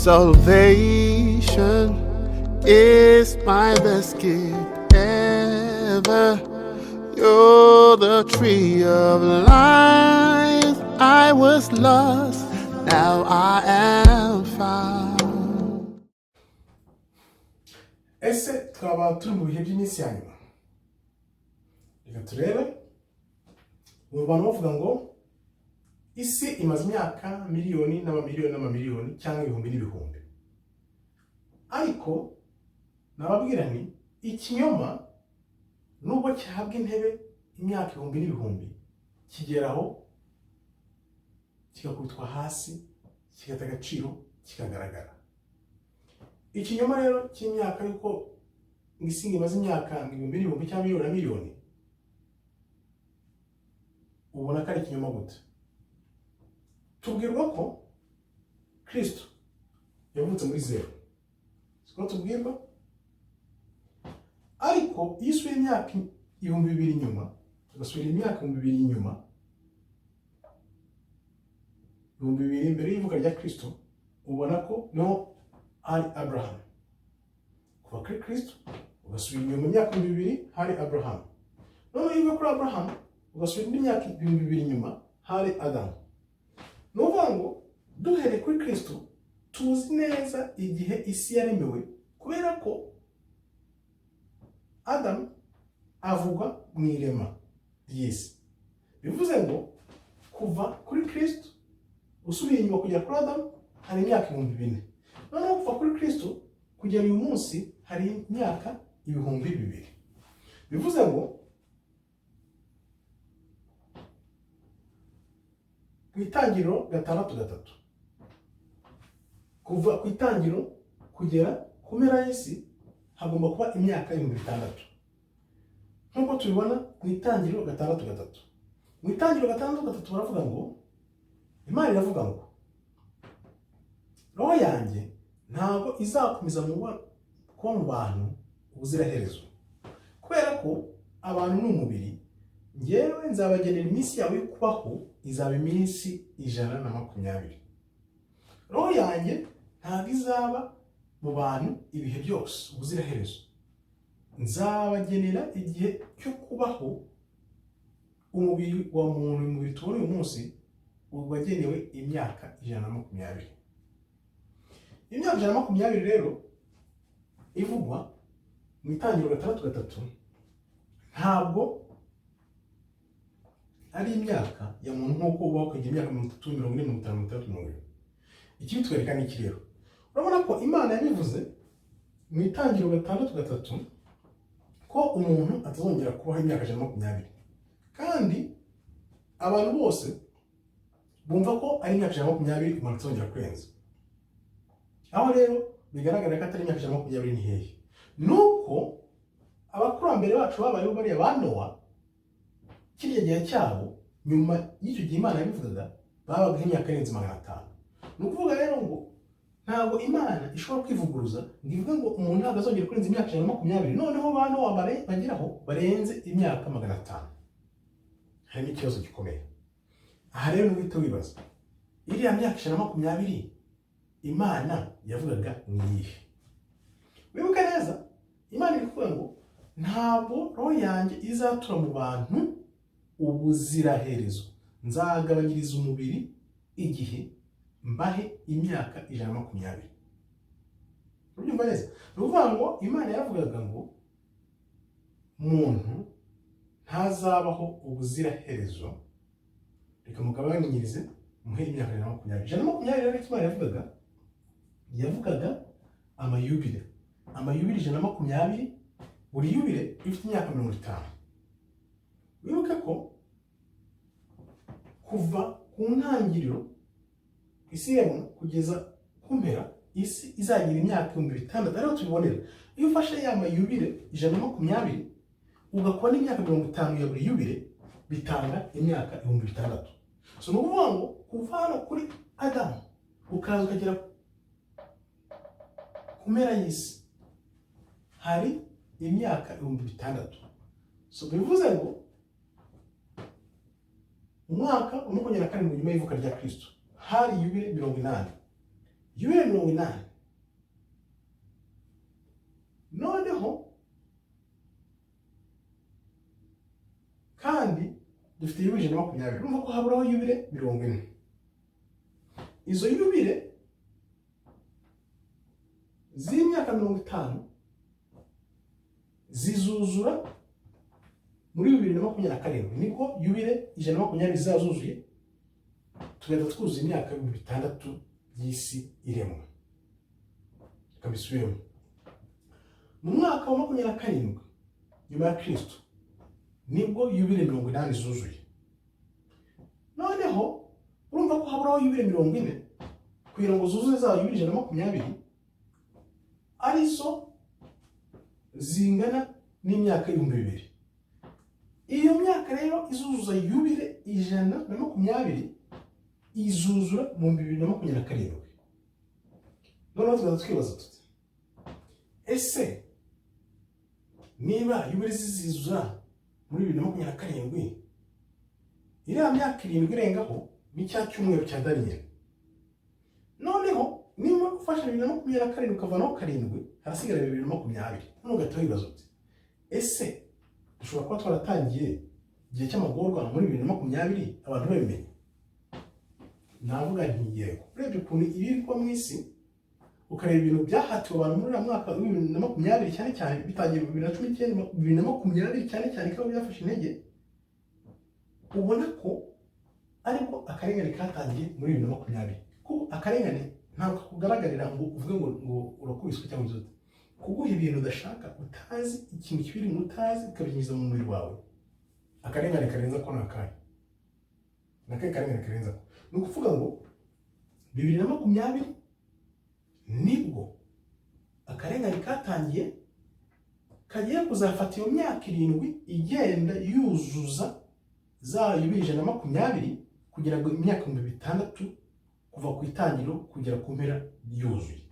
Salvation is my best gift ever. You're the tree of life. I was lost, now I am found. Ese twaba turi mu bihe by'iminsi ya nyuma? Reka turebe. Mu bantu bavuga ngo isi imaze imyaka miliyoni n'amamiliyoni n'amamiliyoni cyangwa ibihumbi n'ibihumbi, ariko nababwira ni ikinyoma, nubwo gihabwa intebe imyaka ibihumbi n'ibihumbi, kigeraho kigakubitwa hasi, kigata agaciro, kikagaragara. Ikinyoma rero cy'imyaka y'uko isi ngo imaze imyaka ibihumbi n'ibihumbi cyangwa miliyoni na miliyoni, ubona ko ari ikinyoma gute? Tubwirwa ko Kirisito yavutse muri 0, siko tubwirwa? Ariko iyo usubiye imyaka 2000 inyuma, ugasubira imyaka 2000 inyuma, 2000 mbere y'ivuka rya Kirisito, ubona ko niho hari Aburahamu. Kuva kuri Kirisito ugasubira inyuma imyaka 2000, hari Aburahamu. Noneho iyo uva kuri Aburahamu ugasubira indi myaka 2000 inyuma, hari Adamu. Ni ukuvuga ngo duhereye kuri Kirisito tuzi neza igihe isi yaremewe, kubera ko Adamu avugwa mu irema ry'isi. Bivuze ngo kuva kuri Kirisito usubiye inyuma kugera kuri Adamu hari imyaka 4000. Noneho kuva kuri Kirisito kugera uyu munsi hari imyaka 2000. Bivuze ngo ku itangiriro 6:3, kuva ku itangiriro kugera ku mpera y'isi hagomba kuba imyaka 6000, nk'uko tubibona mu itangiriro 6:3. Mu itangiriro 6:3 baravuga ngo, Imana iravuga ngo: "Roho yanjye ntabwo izakomeza kuba mu bantu ubuziraherezo, kubera ko abantu ni umubiri. Ngewe nzabagenera iminsi yabo yo kubaho, izaba iminsi 120. Roho yanjye ntabwo izaba mu bantu ibihe byose ubuziraherezo, nzabagenera igihe cyo kubaho." Umubiri wa muntu, umubiri tubona uyu munsi, wagenewe imyaka 120. Imyaka 120 rero ivugwa mu itangiriro 6:3 ntabwo ari imyaka ya muntu nk'uko ubaho ukagira imyaka 30, 40, 50, 60, 70. Ikibitwereka ni iki rero? Urabona ko Imana yabivuze mu itangiriro 6:3 ko umuntu atazongera kubaho imyaka 120, kandi abantu bose bumva ko ari imyaka 120 umuntu atazongera kurenza. Aho rero bigaragara ko atari imyaka 120 ni hehe? Nuko abakurambere bacu babayeho, bariya ba Nowa, kiriya gihe cyabo, nyuma y'icyo gihe Imana yabivugaga, babagaho imyaka irenze 500. Ni ukuvuga rero ngo ntabwo Imana ishobora kwivuguruza ngo ivuge ngo umuntu ntabwo azongera kurenza imyaka 120, noneho ba Nowa bageraho barenze imyaka 500. Harimo ikibazo gikomeye aha rero. Nuhita wibaza, iriya myaka 120 Imana yavugaga ni iyihe? Wibuke neza, Imana iri kuvuga ngo ntabwo roho yanjye izatura mu bantu ubuziraherezo, nzagabanyiriza umubiri igihe, mbahe imyaka 120. Ubyumva neza? Ni ukuvuga ngo Imana yavugaga ngo muntu ntazabaho ubuziraherezo, reka mugabanyirize muhe imyaka 120. 120 rero, icyo Imana yavugaga, yavugaga amayubire, amayubire 120, buri yubire ifite imyaka 50. Wibuke ko kuva ku ntangiriro isi iremwa kugeza ku mpera isi izagira imyaka 6000. Ariho tubibonera. Iyo ufashe ya mayubire 120 ugakora n'imyaka 50 ya buri yubire, bitanga imyaka 6000. So ni ukuvuga ngo kuva hano kuri Adamu ukaza ukagera ku mpera y'isi hari imyaka 6000. So bivuze ngo umwaka wa 27 nyuma y'ivuka rya Kristo hari yubile 80. Yubile 80, noneho kandi dufite yubile 120. Urumva ko haburaho yubile 40. Izo yubile z'imyaka 50 zizuzura muri 2027, nibwo yubile 120 zizazuzuye, tugahita twuzuza imyaka 6000 y'isi iremwa. Reka mbisubiremo. Mu mwaka wa 27 nyuma ya Kristo nibwo yubile 80 zuzuye. Noneho urumva ko haburaho yubile 40 kugira ngo zuzuze za yubile 120, arizo zingana n'imyaka 2000. Iyo myaka rero izuzuza yubile 120 izuzura mu 2027. Noneho tukaza twibaza tuti ese niba yubile zizuzura muri 2027, iriya myaka 7 irengaho ni cya cyumweru cya Daniyeli. Noneho niba ufashe 2027 ukavanaho 7, harasigara 2020. Noneho ugahita wibaza uti ese dushobora kuba twaratangiye igihe cy'amagorwa muri 2020 abantu babimenye? Navuga nti yego. Urebye ukuntu ibiri kuba mu isi, ukareba ibintu byahatiwe abantu muri uriya mwaka wa 2020, cyane cyane bitangiye 2019, 2020 cyane cyane ko byafashe intege, ubona ko ariko akarengane katangiye muri 2020. Kuko akarengane ntabwo kugaragarira ngo uvuge ngo urakubiswe cyangwa uzote. Kuguha ibintu udashaka, utazi ikintu kibiri utazi, ukabinyuza mu mubiri wawe. Akarengane karenza ko nakahe? Nakahe karengane karenza ko? Ni ukuvuga ngo 2020 nibwo akarengane katangiye, kagiye kuzafata iyo myaka 7 igenda yuzuza za yubile 120, kugira ngo imyaka 6000 kuva ku itangiriro kugera ku mpera yuzuye.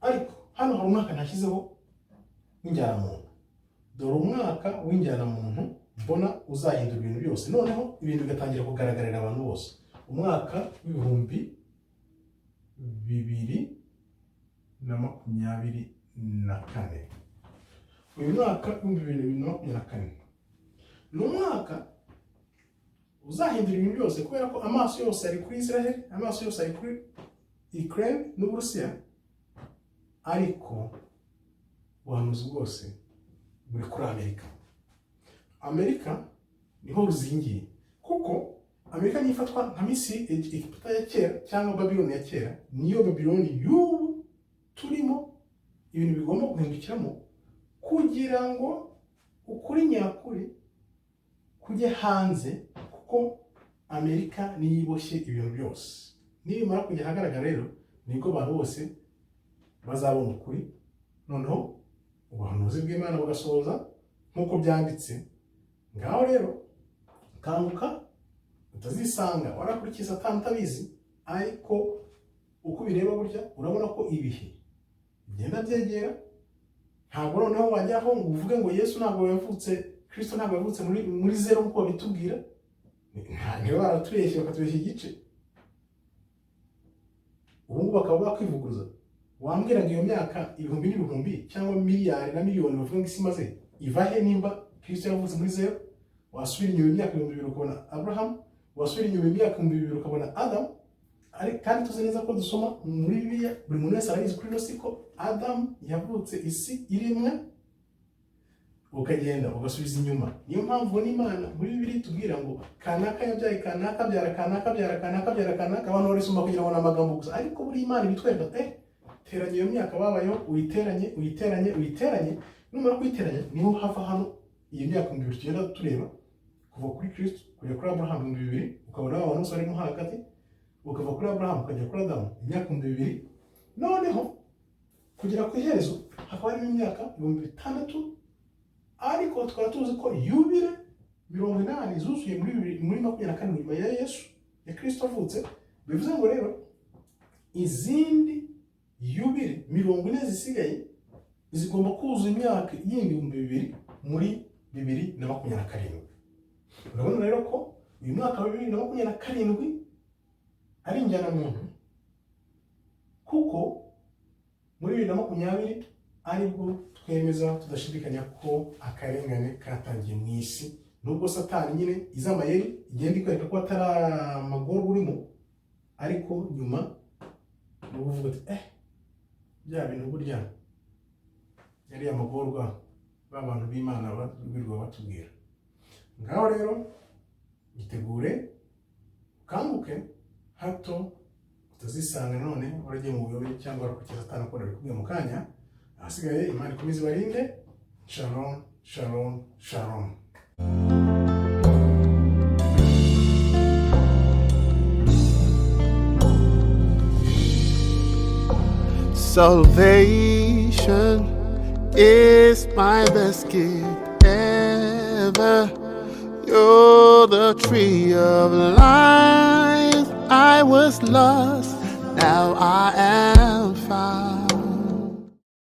Ariko hano hari umwaka ntashyizeho w'injyanamuntu. Dore umwaka w'injyanamuntu mbona uzahindura ibintu byose, noneho ibintu bigatangira kugaragarira abantu bose. Umwaka w'2024. Uyu mwaka w'2024 ni umwaka uzahindura ibintu byose, kubera ko amaso yose ari kuri Israel, amaso yose ari kuri Ukraine n'Uburusiya, ariko ubuhanuzi bwose buri kuri Amerika. Amerika niho ruzingiye, kuko Amerika niyo ifatwa nka Misiri, Egiputa ya kera cyangwa Babiloni ya kera, niyo Babiloni y'ubu turimo. Ibintu bigomba guhindukiramo kugira ngo ukuri nyakuri kujye hanze, kuko Amerika niyo iboshye ibintu byose. Nibimara kujya ahagaragara rero nibwo abantu bose bazabona ukuri, noneho ubuhanuzi bw'Imana bugasohoza nk'uko byanditse. Ngaho rero kanguka, utazisanga warakurikiye Satani utabizi. Ariko uko ubireba burya urabona ko ibihe bigenda byegera. Ntabwo noneho wajyaho ngo uvuge ngo Yesu ntabwo yavutse, Kristo ntabwo yavutse muri zero nk'uko babitubwira. Niba baratubeshye bakatubeshya igice, ubu ngubu bakaba bakwivuguruza. Wambwira ngo iyo myaka ibihumbi n'ibihumbi cyangwa miliyari na miliyoni bavuga ngo isi imaze iva he nimba Kristo yavutse muri zero? Wasubira inyuma imyaka 2000 ukabona Abraham, wasubira inyuma imyaka 2000 ukabona Adam. Kandi tuzi neza ko dusoma muri Bibiliya, buri muntu wese arabizi kuri ino si ko Adam yavutse isi iremwa, ukagenda ugasubiza inyuma. Niyo mpamvu ubona Imana muri Bibiliya itubwira ngo kanaka yabyaye kanaka, abyara kanaka, abyara kanaka, abyara kanaka. Abantu barisoma kugira ngo ni amagambo gusa, ariko buri Imana ibitwereka teranya iyo myaka babayeho, uyiteranye, uyiteranye, uyiteranye. Numara kuyiteranya niho hava hano iyo myaka 2000 tugenda tureba, kuva kuri Kristo kujya kuri Abraham 2000, ukabona abantu bose barimo hagati, ukava kuri Abraham ukajya kuri Adamu imyaka 2000, noneho kugera ku iherezo hakaba harimo imyaka 6000. Ariko tukaba tuzi ko yubile 80 zuzuye muri 27 nyuma ya Yesu ya Kristo avutse. Bivuze ngo rero izindi yubile 40 zisigaye zigomba kuzuza imyaka yindi 2000 muri 2027. Urabona rero ko uyu mwaka wa 2027 ari injyanamuntu, Kuko muri 2020 aribwo twemeza tudashidikanya ko akarengane katangiye mu isi, nubwo Satani nyine iza amayeri igenda ikwereka ko atari amagorwa urimo, ariko nyuma ni uvuga uti: "Bya bintu burya yari amagorwa ba bantu b'Imana birirwa batubwira." Ngaho rero gitegure, ukanguke, hato utazisanga none waragiye mu buyobe cyangwa warakurikiye Satani, uko nabikubwiye mu kanya. Ahasigaye Imana ikomeze ibarinde. Shalom, shalom, shalom. Salvation is my best gift ever. You're the tree of life. I was lost, now I am found.